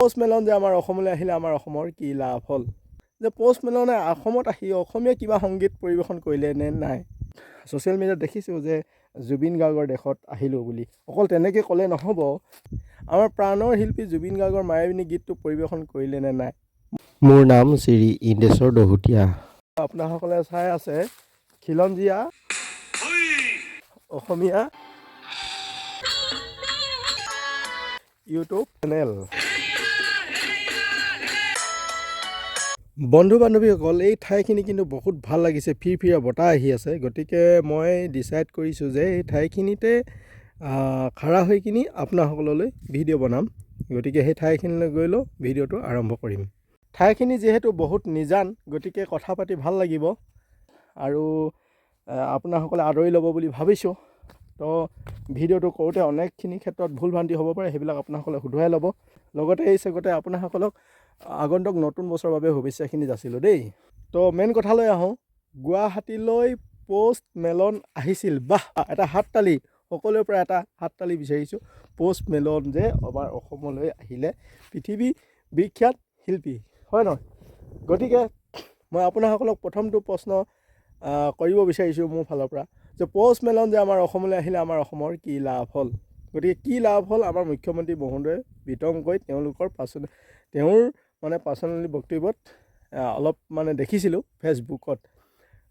Post melon যে আমাৰ অসমলৈ আহিলে আমাৰ অসমৰ কি লাভ হ'ল? যে প'ষ্ট মেলনে অসমত আহি অসমীয়া কিবা সংগীত পৰিৱেশন কৰিলে নে নাই? ছ'চিয়েল মিডিয়াত দেখিছোঁ যে জুবিন গাৰ্গৰ দেশত আহিলোঁ বুলি। অকল তেনেকৈ ক'লে নহ'ব, আমাৰ প্ৰাণৰ শিল্পী জুবিন গাৰ্গৰ মায়াবিনী গীতটো পৰিৱেশন কৰিলে নে নাই? মোৰ নাম শ্ৰী ইন্দ্ৰেশ্বৰ দহোটীয়া। আপোনাসকলে চাই আছে খিলঞ্জীয়া অসমীয়া ইউটিউব চেনেল। বন্ধু বান্ধৱীসকল, এই ঠাইখিনি কিন্তু বহুত ভাল লাগিছে, ফিৰফিৰা বতাহ আহি আছে। গতিকে মই ডিচাইড কৰিছোঁ যে এই ঠাইখিনিতে খাৰা হৈ কিনি আপোনাসকললৈ ভিডিঅ' বনাম। গতিকে সেই ঠাইখিনিলৈ গৈ লওঁ, ভিডিঅ'টো আৰম্ভ কৰিম। ঠাইখিনি যিহেতু বহুত নিজান, গতিকে কথা পাতি ভাল লাগিব আৰু আপোনাসকলে আদৰি ল'ব বুলি ভাবিছোঁ। তো ভিডিঅ'টো কৰোঁতে অনেকখিনি ক্ষেত্ৰত ভুল ভ্ৰান্তি হ'ব পাৰে, সেইবিলাক আপোনাসকলে শুধৰাই ল'ব। লগতে এই চেগতে আপোনাসকলক আগন্তুক নতুন বছৰৰ বাবে শুভেচ্ছাখিনি যাচিলোঁ দেই। তো মেইন কথালৈ আহোঁ। গুৱাহাটীলৈ প'ষ্ট মেলন আহিছিল, বাহ, এটা হাততালি, সকলোৰে পৰা এটা হাততালি বিচাৰিছোঁ। প'ষ্ট মেলন যে আমাৰ অসমলৈ আহিলে, পৃথিৱী বিখ্যাত শিল্পী, হয় নহয়? গতিকে মই আপোনাসকলক প্ৰথমটো প্ৰশ্ন কৰিব বিচাৰিছোঁ মোৰ ফালৰ পৰা যে প'ষ্ট মেলন যে আমাৰ অসমলৈ আহিলে আমাৰ অসমৰ কি লাভ হ'ল? গতিকে কি লাভ হ'ল, আমাৰ মুখ্যমন্ত্ৰী মহোদয়ে বিতংকৈ তেওঁলোকৰ পাৰ্চনেল, তেওঁৰ মানে পাৰ্চনেলি বক্তব্যত অলপ মানে দেখিছিলোঁ ফেচবুকত।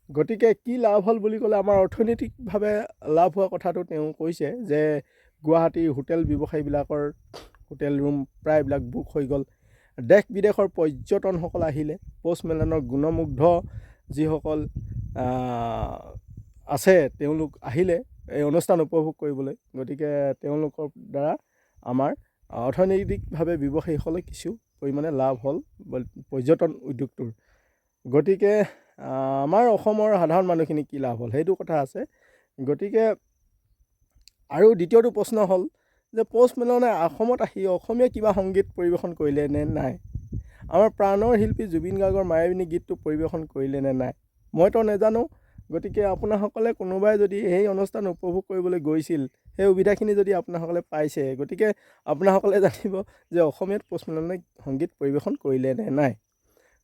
গতিকে কি লাভ হ'ল বুলি ক'লে আমাৰ অৰ্থনৈতিকভাৱে লাভ হোৱা কথাটো তেওঁ কৈছে যে গুৱাহাটীৰ হোটেল ব্যৱসায়ীবিলাকৰ হোটেল ৰুম প্ৰায়বিলাক বুক হৈ গ'ল, দেশ বিদেশৰ পৰ্যটনসকল আহিলে, প'ষ্ট মেলনৰ গুণমুগ্ধ যিসকল আছে তেওঁলোক আহিলে এই অনুষ্ঠান উপভোগ কৰিবলৈ। গতিকে তেওঁলোকৰ দ্বাৰা আমাৰ অৰ্থনৈতিকভাৱে ব্যৱসায়ীসকলে কিছু পৰিমাণে লাভ হ'ল পৰ্যটন উদ্যোগটোৰ। গতিকে আমাৰ অসমৰ সাধাৰণ মানুহখিনি কি লাভ হ'ল সেইটো কথা আছে। গতিকে আৰু দ্বিতীয়টো প্ৰশ্ন হ'ল যে প'ষ্ট মেলনে অসমত আহি অসমীয়া কিবা সংগীত পৰিৱেশন কৰিলে নে নাই? আমাৰ প্ৰাণৰ শিল্পী জুবিন গাৰ্গৰ মায়াবিনী গীতটো পৰিৱেশন কৰিলে নে নাই? মইতো নাজানো। গতিকে আপোনাসকলে কোনোবাই যদি সেই অনুষ্ঠান উপভোগ কৰিবলৈ গৈছিল, সেই সুবিধাখিনি যদি আপোনাসকলে পাইছে, গতিকে আপোনাসকলে জানিব যে অসমীয়াত প'ষ্ট মেলনে সংগীত পৰিৱেশন কৰিলে নে নাই।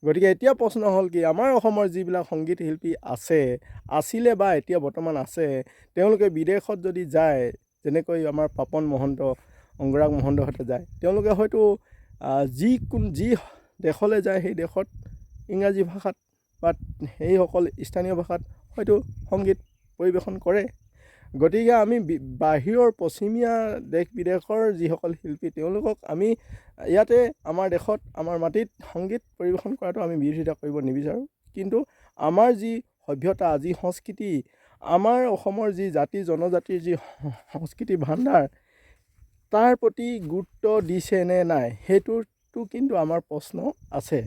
গতিকে এতিয়া প্ৰশ্ন হ'ল কি, আমাৰ অসমৰ যিবিলাক সংগীত শিল্পী আছে, আছিলে বা এতিয়া বৰ্তমান আছে, তেওঁলোকে বিদেশত যদি যায়, যেনেকৈ আমাৰ পাপন মহন্ত, অংগৰাগ মহন্তহঁতে যায়, তেওঁলোকে হয়তো যি দেশলৈ যায় সেই দেশত ইংৰাজী ভাষাত বা সেইসকল স্থানীয় ভাষাত হয়তো সংগীত পৰিৱেশন কৰে। গতিকে আমি বাহিৰৰ পশ্চিমীয়া দেশ বিদেশৰ যিসকল শিল্পী, তেওঁলোকক আমি ইয়াতে আমাৰ দেশত আমাৰ মাটিত সংগীত পৰিৱেশন কৰাটো আমি বিৰোধিতা কৰিব নিবিচাৰোঁ। কিন্তু আমাৰ যি সভ্যতা, যি সংস্কৃতি, আমাৰ অসমৰ যি জাতি জনজাতিৰ যি সংস্কৃতি ভাণ্ডাৰ, তাৰ প্ৰতি গুৰুত্ব দিছে নে নাই সেইটোতো কিন্তু আমাৰ প্ৰশ্ন আছে।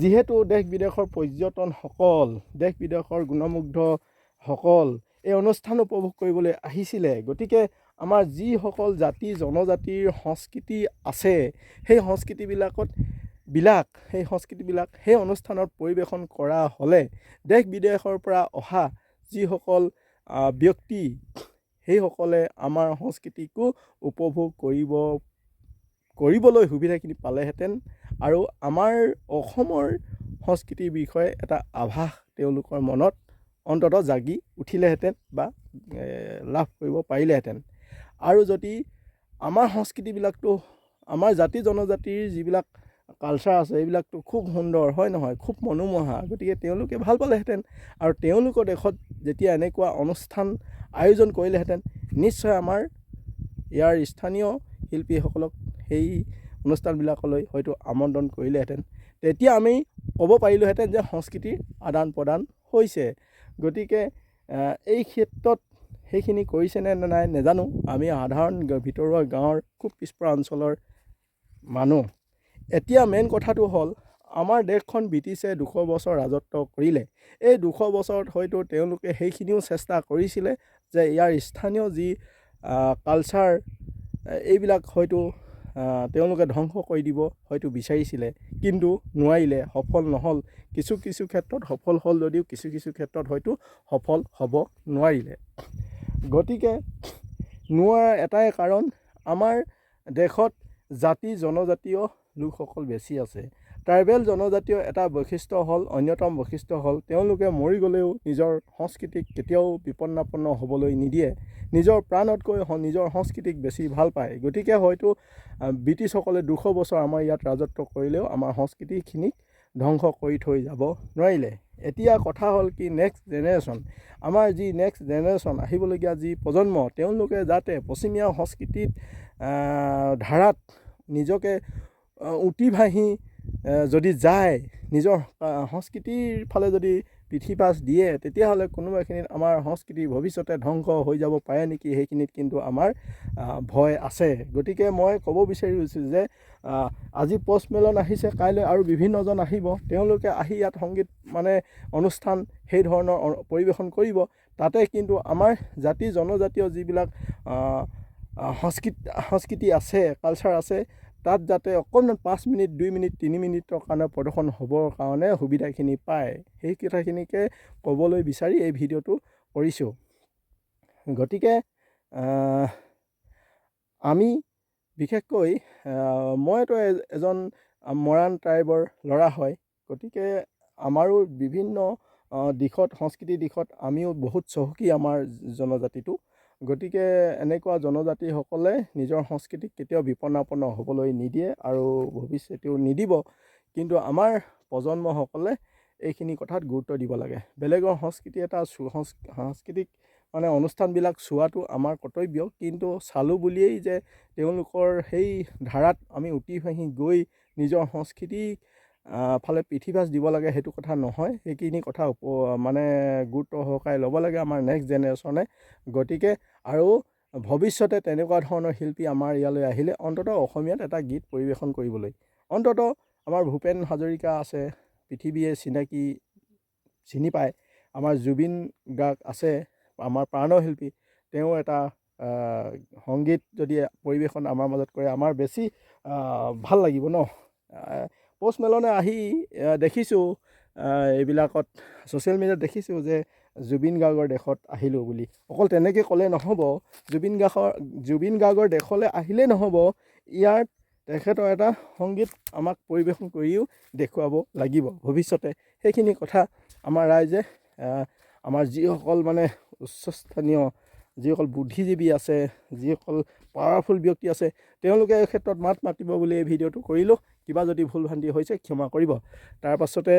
যিহেতু দেশ বিদেশৰ পৰ্যটনসকল, দেশ বিদেশৰ গুণমুগ্ধসকল এই অনুষ্ঠান উপভোগ কৰিবলৈ আহিছিলে, গতিকে আমাৰ যিসকল জাতি জনজাতিৰ সংস্কৃতি আছে, সেই সংস্কৃতিবিলাকত বিলাক সেই সংস্কৃতিবিলাক সেই অনুষ্ঠানত পৰিৱেশন কৰা হ'লে দেশ বিদেশৰ পৰা অহা যিসকল ব্যক্তি, সেইসকলে আমাৰ সংস্কৃতিকো উপভোগ কৰিবলৈ সুবিধাখিনি পালেহেঁতেন আৰু আমাৰ অসমৰ সংস্কৃতিৰ বিষয়ে এটা আভাস তেওঁলোকৰ মনত অন্ততঃ জাগি উঠিলেহেঁতেন বা লাভ কৰিব পাৰিলেহেঁতেন। আৰু যদি আমাৰ সংস্কৃতিবিলাকতো, আমাৰ জাতি জনজাতিৰ যিবিলাক কালচাৰ আছে, এইবিলাকতো খুব সুন্দৰ, হয় নহয়, খুব মনোমোহা, গতিকে তেওঁলোকে ভাল পালেহেঁতেন। আৰু তেওঁলোকৰ দেশত যেতিয়া এনেকুৱা অনুষ্ঠান আয়োজন কৰিলেহেঁতেন, নিশ্চয় আমাৰ ইয়াৰ স্থানীয় শিল্পীসকলক সেই অনুষ্ঠানবিলাকলৈ হয়তো আমন্ত্ৰণ কৰিলেহেঁতেন। তেতিয়া আমি ক'ব পাৰিলোহেঁতেন যে সংস্কৃতিৰ আদান প্ৰদান হৈছে। গতিকে এই ক্ষেত্ৰত সেইখিনি কৰিছেনে নে নাই নাজানো। আমি সাধাৰণ ভিতৰুৱা গাঁৱৰ খুব পিছপৰা অঞ্চলৰ মানুহ। এতিয়া মেইন কথাটো হ'ল, আমাৰ দেশখন ব্ৰিটিছে 200 বছৰ ৰাজত্ব কৰিলে। এই 200 বছৰত হয়তো তেওঁলোকে সেইখিনিও চেষ্টা কৰিছিলে যে ইয়াৰ স্থানীয় যি কালচাৰ, এইবিলাক হয়তো তেওঁলোকে ধ্বংস কৰি দিব হয়তো বিচাৰিছিলে, কিন্তু নোৱাৰিলে, সফল নহ'ল। কিছু কিছু ক্ষেত্ৰত সফল হ'ল যদিও কিছু কিছু ক্ষেত্ৰত হয়তো সফল হ'ব নোৱাৰিলে। গতিকে নোৱাৰাৰ এটাই কাৰণ, আমাৰ দেশত জাতি জনজাতীয় লোকসকল বেছি আছে। ট্ৰাইবেল জনজাতীয় এটা বৈশিষ্ট্য হ'ল, অন্যতম বৈশিষ্ট্য হ'ল, তেওঁলোকে মৰি গ'লেও নিজৰ সংস্কৃতিক কেতিয়াও বিপন্নাপন্ন হ'বলৈ নিদিয়ে। নিজৰ প্ৰাণতকৈ নিজৰ সংস্কৃতিক বেছি ভাল পায়। গতিকে হয়তো ব্ৰিটিছসকলে 200 বছৰ আমাৰ ইয়াত ৰাজত্ব কৰিলেও আমাৰ সংস্কৃতিখিনিক ধ্বংস কৰি থৈ যাব নোৱাৰিলে। এতিয়া কথা হ'ল কি, নেক্সট জেনেৰেশ্যন, আমাৰ যি নেক্সট জেনেৰেশ্যন, আহিবলগীয়া যি প্ৰজন্ম, তেওঁলোকে যাতে পশ্চিমীয়া সংস্কৃতিত ধাৰাত নিজকে উটি ভাহি যদি যায়, নিজৰ সংস্কৃতিৰ ফালে যদি পিঠি পাছ দিয়ে, তেতিয়াহ'লে কোনোবাখিনিত আমাৰ সংস্কৃতি ভৱিষ্যতে ধ্বংস হৈ যাব পাৰে নেকি, সেইখিনিত কিন্তু আমাৰ ভয় আছে। গতিকে মই ক'ব বিচাৰিছোঁ যে আজি পষ্ট মেলন আহিছে, কাইলৈ আৰু বিভিন্নজন আহিব। তেওঁলোকে আহি ইয়াত সংগীত মানে অনুষ্ঠান সেই ধৰণৰ পৰিৱেশন কৰিব। তাতে কিন্তু আমাৰ জাতি জনজাতীয় যিবিলাক সংস্কৃতি আছে, কালচাৰ আছে, তাত যাতে অকণমান 5 মিনিট, 2 মিনিট, 3 মিনিটৰ কাৰণে প্ৰদৰ্শন হ'বৰ কাৰণে সুবিধাখিনি পায়, সেই কথাখিনিকে ক'বলৈ বিচাৰি এই ভিডিঅ'টো কৰিছোঁ। গতিকে আমি বিশেষকৈ মইতো এজন মৰাণ ট্ৰাইবৰ ল'ৰা হয়। গতিকে আমাৰো বিভিন্ন দিশত, সংস্কৃতিৰ দিশত আমিও বহুত চহকী আমাৰ জনজাতিটো। গতিকে এনেকুৱা জনজাতিসকলে নিজৰ সংস্কৃতিক কেতিয়াও বিপন্নাপন্ন হ'বলৈ নিদিয়ে আৰু ভৱিষ্যতেও নিদিব। কিন্তু আমাৰ প্ৰজন্মসকলে এইখিনি কথাত গুৰুত্ব দিব লাগে। বেলেগৰ সংস্কৃতি এটা সাংস্কৃতিক মানে অনুষ্ঠানবিলাক চোৱাটো আমাৰ কৰ্তব্য, কিন্তু চালোঁ বুলিয়েই যে তেওঁলোকৰ সেই ধাৰাত আমি উটি ভাহি গৈ নিজৰ সংস্কৃতি ফালে পিঠি ভাঁজ দিব লাগে, সেইটো কথা নহয়। সেইখিনি কথা মানে গুৰুত্ব সহকাৰে ল'ব লাগে আমাৰ নেক্সট জেনেৰেশ্যনে। গতিকে আৰু ভৱিষ্যতে তেনেকুৱা ধৰণৰ শিল্পী আমাৰ ইয়ালৈ আহিলে অন্ততঃ অসমীয়াত এটা গীত পৰিৱেশন কৰিবলৈ, অন্ততঃ আমাৰ ভূপেন হাজৰিকা আছে, পৃথিৱীয়ে চিনি পায়। আমাৰ জুবিন গাৰ্গ আছে, আমাৰ প্ৰাণশিল্পী, তেওঁ এটা সংগীত যদি পৰিৱেশন আমাৰ মাজত কৰে, আমাৰ বেছি ভাল লাগিব ন। পষ্ট মেলনে আহি দেখিছোঁ এইবিলাকত ছ'চিয়েল মিডিয়াত দেখিছোঁ যে জুবিন গাৰ্গৰ দেশত আহিলোঁ বুলি। অকল তেনেকৈ ক'লে নহ'ব, জুবিন গাৰ্গৰ দেশলৈ আহিলেই নহ'ব, ইয়াত তেখেতৰ এটা সংগীত আমাক পৰিৱেশন কৰিও দেখুৱাব লাগিব ভৱিষ্যতে। সেইখিনি কথা আমাৰ ৰাইজে, আমাৰ যিসকল মানে উচ্চস্থানীয় যিসকল বুদ্ধিজীৱী আছে, যিসকল পাৱাৰফুল ব্যক্তি আছে, তেওঁলোকে এই ক্ষেত্ৰত মাত মাতিব বুলি এই ভিডিঅ'টো কৰিলোঁ। কিবা যদি ভুল ভ্ৰান্তি হৈছে, ক্ষমা কৰিব। তাৰপাছতে